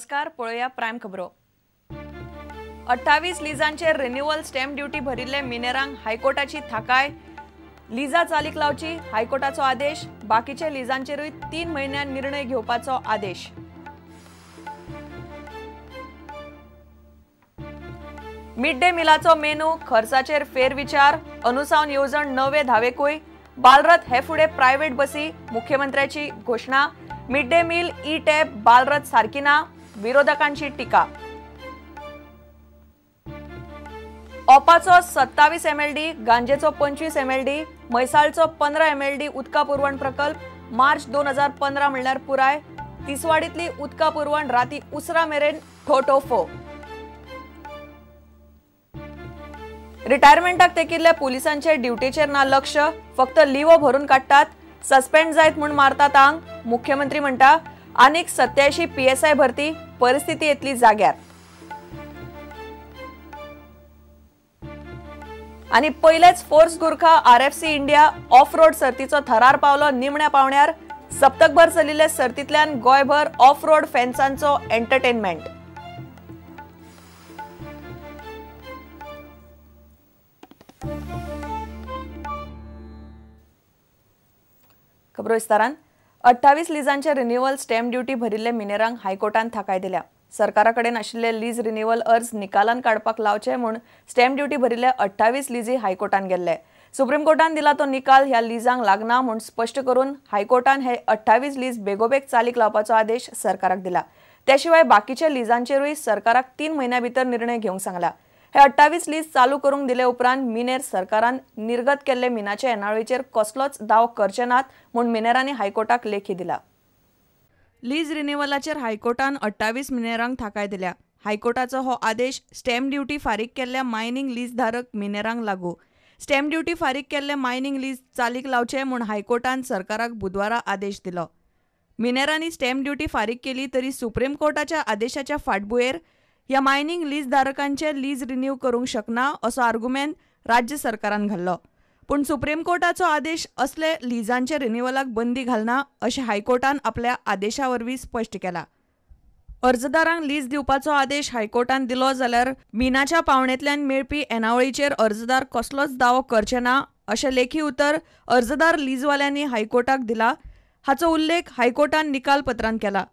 नमस्कार, पळोवया प्रायम खबरो। 28 लिजांचेर रिन्युअल स्टॅम्प ड्युटी भरिल्ले मिनेरांक हायकोर्टाची थाकाय। लिजा चालीक लावची हायकोर्टाचो आदेश, बाकीचे लिजांचेरूय 3 म्हयन्यान निर्णय घेवपाचो आदेश। मिड डे मिलाचो मेनू, खर्चाचेर फेरविचार, अनुसावन येवजण 9वे धावेकूय, बालरथ हे फुडें प्रायव्हेट बसी, मुख्यमंत्र्याची घोशणा। Mid day meal, e tab, Balrath सारकी ना, विरोधकांची टीका। ओपाचो 27 एमएलडी, गांजेचो 25 एमएलडी, म्हैसाळचो 15 एमएलडी उदका पुरवण प्रकल्प मार्च 2015 म्हणल्यार पुराय। तिसवाडीतली उदका पुरवण राती उसरा मेरेन ठोठोफो। रिटायरमेंटाक तेकिल्ल्या पुलिसांचे ड्युटीचेर ना लक्ष, फक्त लिवो भरून काडटात, सस्पेंड जायत म्हूण मारतात आंग, मुख्यमंत्री म्हणटा। आनीक 87 पीएसआय भरती, परिस्थिती येतली जाग्यार। आनी पयलेच Force Gurkha RFC India off road सर्तीचो थरार पावलो निमण्या पावण्यार। सप्तकभर चलिल्ले सर्तींतल्यान गोंयभर ऑफ रोड फॅन्सांचो एंटरटेनमेंट। खबरो विस्तारान। 28 लिजांचे रिन्युअल स्टॅम्प ड्युटी भरिल्ले मिनेरांक हायकोर्टान थाकाय दिल्या। सरकारा कडेन आशिल्ले लीज रिन्युअल अर्ज निकालान काडपाक लावचे म्हूण स्टॅम्प ड्युटी भरिल्ले 28 लिजी हायकोर्टान गेल्ले। सुप्रीम कोर्टान दिला तो निकाल ह्या लिजांक लागना म्हूण स्पश्ट करून हायकोर्टान हे 28 लीज बेगोबेग चालीक लावपाचो आदेश सरकाराक दिला। त्या शिवाय बाकीच्या लिजांचेरूय सरकाराक 3 म्हयन्या भितर निर्णय घेवंक सांगला। हे 28 लीज चालू करूंक दिले उपरांत मिनेर सरकारान निर्गत केल्ले मिनाचे येणावळीचेर कसलोच दावो करचे नात म्हूण मिनेरांनी हायकोर्टाक लेखी दिला। लीज रिन्युअलाचेर हायकोर्टान 28 मिनेरांक थाकाय दिल्या। हायकोर्टाचो हो आदेश स्टॅम्प ड्युटी फारीक केल्ल्या मायनिंग लीजधारक मिनेरांक लागू। स्टॅम्प ड्युटी फारीक केल्ले मायनिंग लीज चालीक लावचे म्हूण हायकोर्टान सरकाराक बुधवारा आदेश दिलो। मिनेरांनी स्टॅम्प ड्युटी फारीक केली तरी सुप्रीम कोर्टाच्या आदेशाच्या फाटभुंयेर ह्या मायनिंग लीजधारकांचे लीज रिन्यू करूंक शकना असो आर्गुमेंत राज्य सरकारान घाल्लो। पूण सुप्रीम कोर्टाचो आदेश असले लिजांचे रिन्युअलाक बंदी घालना अशें हायकोर्टान आपल्या आदेशा वरवीं स्पश्ट केला। अर्जदारांक लीज दिवपाचो आदेश हायकोर्टान दिलो जाल्यार मिनाच्या पावणेंतल्यान मेळपी येणावळीचेर अर्जदार कसलोच दावो करचे ना अशें लेखी उतर अर्जदार लीजवाल्यांनी हायकोर्टाक दिला। हाचो उल्लेख हायकोर्टान निकाल पत्रान केला।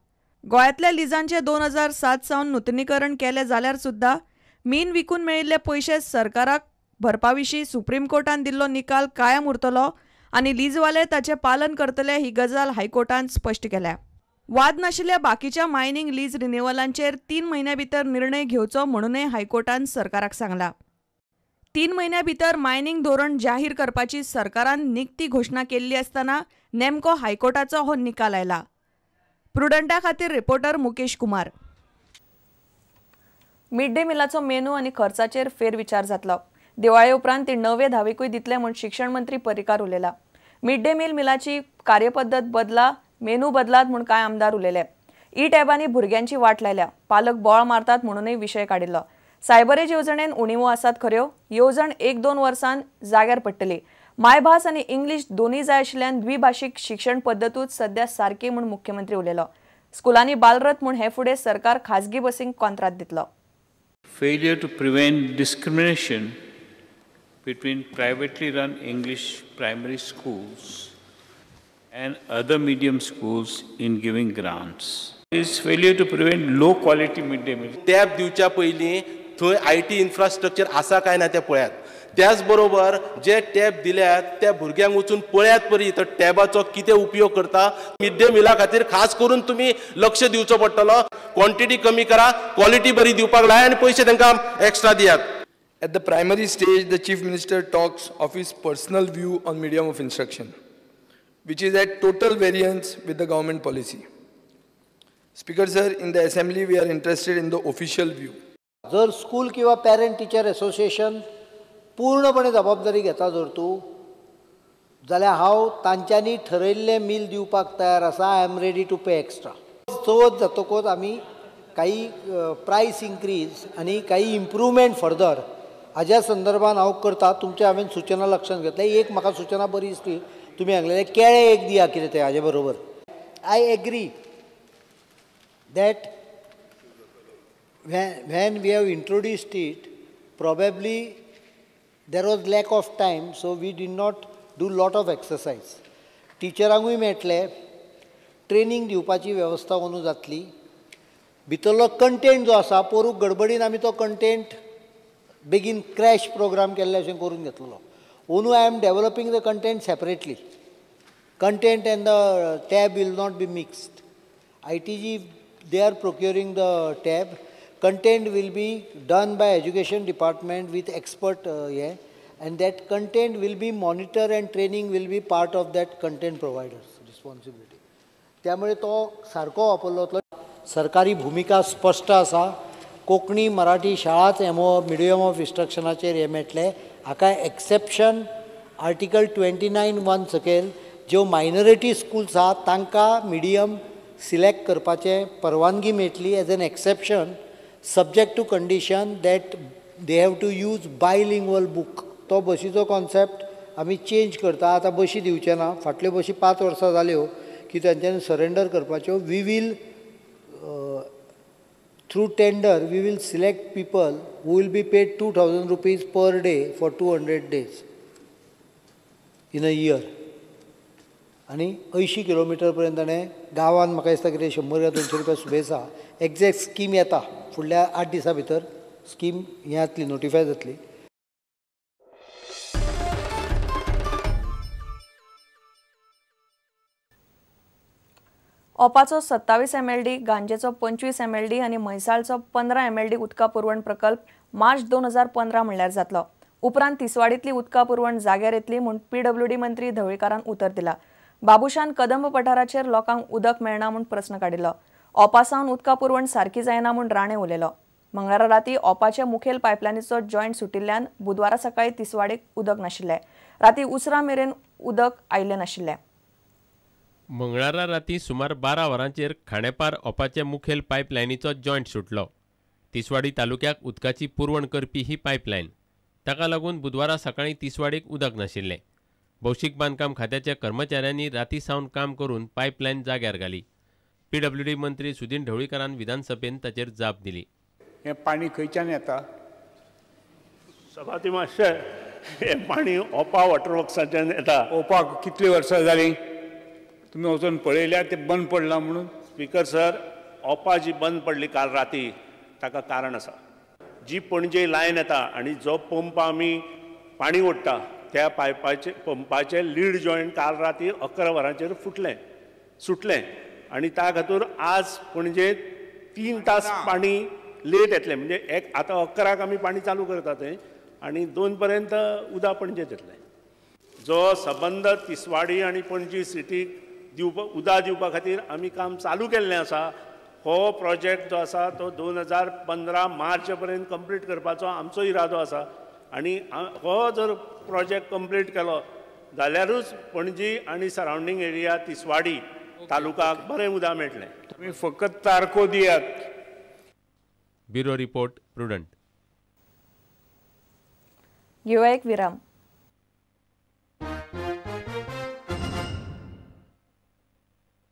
गोंयांतल्या लिजांचे 2007 सावन नुतनीकरण केलें जाल्यार सुद्दां मीन विकून मेळिल्ले पयशे सरकाराक भरपा विशीं सुप्रीम कोर्टान दिल्लो निकाल कायम उरतलो आनी लीजवाले ताचें पालन करतले ही गजाल हायकोर्टान स्पश्ट केल्या। वाद नाशिल्ल्या बाकीच्या मायनिंग लीज रिन्युअलांचेर 3 म्हयन्या भितर निर्णय घेवचो म्हणूनय हायकोर्टान सरकाराक सांगला। 3 म्हयन्या भितर मायनिंग धोरण जाहीर करपाची सरकारान निकती घोशणा केल्ली आसतना नेमको हायकोर्टाचो हो निकाल आयला। प्रुडंटा खातीर reporter Mukesh Kumar. Mid day मिलाचो मेनू आनी खर्चाचेर फेरविचार जातलो। दिवाळे उपरांत ती 9वे धावेकूय दितले म्हूण शिक्षण मंत्री पर्रीकार उलयला। मिड डे मील मिलाची कार्यपद्दत बदला, मेनू बदलात म्हूण कांय आमदार उलयले। ई टॅबांनी भुरग्यांची वाट लायल्या, पालक बोळ मारतात म्हणूनय विशय काडिल्लो। सायबरेज येवजणेन उणिवो आसात खऱ्यो, येवजण 1-2 वर्सां जाग्यार पडटली। मायभास आनी इंग्लीश दोनूय जाय आशिल्ल्यान द्विभाशीक शिक्षण पद्दतूच सद्या सारकी म्हूण मुख्यमंत्री उलयलो। स्कुलांनी बालरथ म्हूण हे फुडें सरकार खाजगी बसींक कॉन्त्रात दितलो। Failure to prevent discrimination between privately run English primary schools and other medium schools in giving grants. Is failure to prevent low quality midday meal. Tab दिवच्या पयलीं थंय IT infrastructure आसा काय ना तें पळयात। त्याच बरोबर जे टॅब दिल्यात त्या भुरग्यांक वचून पळयात परी तर टॅबाचो कितें उपयोग करता। मिड डे मिला खातीर खास करून तुमी लक्ष दिवचो पडटलो। क्वॉन्टिटी कमी करा, क्वॉलिटी बरी दिवपाक लाय आनी पयशे तांकां एक्स्ट्रा दियात। At the primary stage, the Chief Minister talks of his personal view on medium of instruction, which is at total variance with the government policy. Speaker sir, in the assembly we are interested in the official view. जर school किंवा parent teacher association पूर्णपणे जबाबदारी घेता जर तूं जाल्यार हांव तांच्यांनी ठरयल्लें मील दिवपाक तयार आसा। I am ready to pay extra. चवथ जातकूच आमी काही प्रायस इन्क्रीज आनी काही इम्प्रूवमेंट फर्दर हाज्या संदर्भान हांव करता। तुमचे हांवें सुचना लक्षांत घेतलें। एक म्हाका सुचना बरी दिसली, तुमी सांगलेलें केळें एक दिया कितें तें हाजे बरोबर। I agree that When we have introduced it, probably there was lack of time, so we did not do lot of exercise. टिचरांकूय मेळटले, ट्रेनींग दिवपाची वेवस्था अंदू जातली. भितरलो कंटेंट जो आसा, पोरूं गडबडीन आमी तो कंटेंट बेगीन क्रॅश प्रोग्राम केल्ले अशें करून घेतलेलो. अंदू I am developing the content separately. Content and the tab will not be mixed. ITG, they are procuring the tab. Content will be done by education department with expert hey, and that content will be monitor and training will be part of that content providers responsibility. त्यामुळे तो सारको वापरलो वतलो. सरकारी भुमिका स्पश्ट आसा. कोंकणी मराठी शाळाच एमओ मिडियम ऑफ इन्स्ट्रक्शनाचेर हें मेळटलें. हाका एक्सेप्शन आर्टिकल 29(1) सकयल ज्यो मायनॉरिटी स्कुल्स आहा तांकां मिडियम सिलेक्ट करपाचें परवानगी मेळटली as an exception, subject to condition that they have to use bilingual book. तो बशीचो कॉन्सेप्ट आमी चेंज करता. आतां बशी दिवचे ना. फाटल्यो बशी 5 वर्सां जाल्यो की तांच्यांनी सरेंडर करपाच्यो. We will through tender we will select people who will be paid 2000 rupees per day for 200 days in a year. आनी 80 किलोमिटर पर्यंत ताणें गांवांत म्हाका दिसता कितें 100 या 200 रुपया सुबेज आहा. एग्जॅक्ट स्कीम येता फुडल्या 8 दिसां भितर स्कीम हें जातली, नोटिफाय जातली. ओपाचो 27 MLD, गांजेचो 25 MLD आनी म्हैसाळचो 15 MLD उदका पुरवण प्रकल्प मार्च 2015 म्हणल्यार जातलो. उपरांत तिसवाडींतली उदका पुरवण जाग्यार येतली म्हूण PWD मंत्री ढवळीकारान उतर दिला. बाबुशान कदंब पठाराचेर लोकांक उदक मेळना म्हूण प्रस्न काडिल्लो. ओपासावन उदका पुरवण सारकी जायना म्हूण राणे उलयलो. मंगळारा राती ओपाच्या मुखेल पायपलायनीचो जॉयंट सुटिल्ल्यान बुधवारा सकाळी तिसवाडीक उदक नाशिल्लें. राती उसरां मेरेन उदक आयिल्लें नाशिल्लें. मंगळारा राती सुमार 12 वरांचेर खांडेपार ओपाचे मुखेल पायपलायनीचो जॉयंट सुटलो. तिसवाडी तालुक्याक उदकाची पुरवण करपी ही पायपलायन. ताका लागून बुधवारा सकाळीं तिसवाडीक उदक नाशिल्लें. भौशीक बांदकाम खात्याच्या कर्मचाऱ्यांनी राती सावन काम करून पायपलायन जाग्यार घाली. PWD मंत्री सुदिन ढवळीकारान विधानसभेन ताचेर जाप दिली. हें पाणी खंयच्यान येता? सभापती मातशें, हें पाणी ओपा वॉटर वर्क्साच्यान येता. ओपाक कितलीं वर्सां जालीं तुमी वचून पळयल्यार तें बंद पडलां म्हणून? स्पीकर सर, ओपा जी बंद पडली काल राती ताका कारण आसा. जी पणजे लायन येता आनी जो पंप आमी पाणी ओडटा त्या पायपाचे पंपाचे लीड जॉयंट काल राती 11 वरांचेर फुटलें, सुटलें आनी त्या खातीर आज पणजे 3 तास पाणी लेट येतलें. म्हणजे एक आतां 11 आमी पाणी चालू करता थंय आनी 2 पर्यंत उदक पणजेत येतलें. जो सबंद तिसवाडी आनी पणजी सिटीक दिवपा उदक दिवपा खातीर आमी काम चालू केल्लें आसा. हो प्रोजेक्ट जो आसा तो 2015 मार्च पर्यंत कंप्लीट करपाचो आमचो इरादो आसा आनी हो जर प्रोजेक्ट कंप्लीट केलो जाल्यारूच पणजी आनी सरावंडींग एरिया तिसवाडी तालुकाक बरें उदक मेळटलें. तुमी फकत तारखो दियात. Bureau report, Prudent. घेवया एक विराम.